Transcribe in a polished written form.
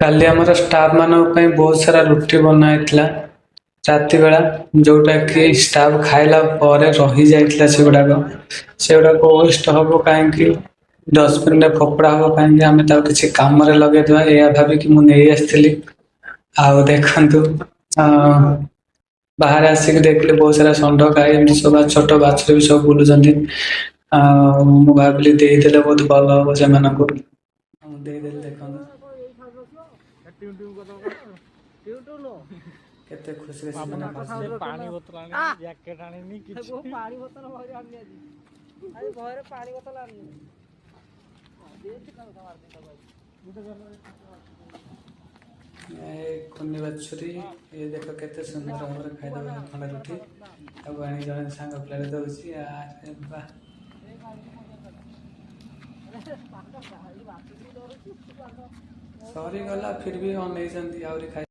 କାଲି ଆମର ଷ୍ଟାଫ୍ ମାନଙ୍କ ପାଇଁ ବହୁତ ସାରା ରୁଟି ବନା ହେଇଥିଲା ରାତି ବେଳା, ଯୋଉଟାକି ଷ୍ଟାଫ୍ ଖାଇଲା ପରେ ରହିଯାଇଥିଲା ସେଗୁଡ଼ାକ। ସେଗୁଡ଼ାକ ୱେଷ୍ଟ ହବ କାହିଁକି, ଡଷ୍ଟବିନରେ ଫୋପଡ଼ା ହବ କାହିଁକି, ଆମେ ତାକୁ କିଛି କାମରେ ଲଗେଇଦେବା, ଏଇଆ ଭାବିକି ମୁଁ ନେଇ ଆସିଥିଲି। ଆଉ ଦେଖନ୍ତୁ, ବାହାରେ ଆସିକି ଦେଖିଲି ବହୁତ ସାରା ଷଣ୍ଢ, ଗାଈ, ଏମିତି ସବୁ, ଛୋଟ ବାଛୁରୀ ବି ସବୁ ବୁଲୁଛନ୍ତି। ଆଉ ମୁଁ ଭାବିଲି ଦେଇଦେଲେ ବହୁତ ଭଲ ହବ ସେମାନଙ୍କୁ। ମୁଁ ଦେଇଦେଲି, ଦେଖନ୍ତୁ କେତେ ଖୁସିରେ ସେମାନେ ଖାଉଛନ୍ତି। ପାଣି ବୋତଲ ଆଣିନି, ଜ୍ୟାକେଟ ଆଣିନି କିଛି। ପାଣି ବୋତଲ ଭୟରେ ଆଣିନି ଆଜି। ଆଜି ଭୟରେ ପାଣି ବୋତଲ ଆଣିନି। ଏ କୁନି ବାଛୁରୀ, ଏ ଦେଖ କେତେ ସୁନ୍ଦର ଭାବରେ ଖାଇଦେବ ଖଣ୍ଡା ରୁଟି। ତାକୁ ଆଣି ଜଣେ ସାଙ୍ଗ ପିଲାଟେ ଦଉଛି। ଆରେ ବାଃ! ସରିଗଲା, ଫିର ବି ଅନେଇଛନ୍ତି ଆହୁରି ଖାଇ।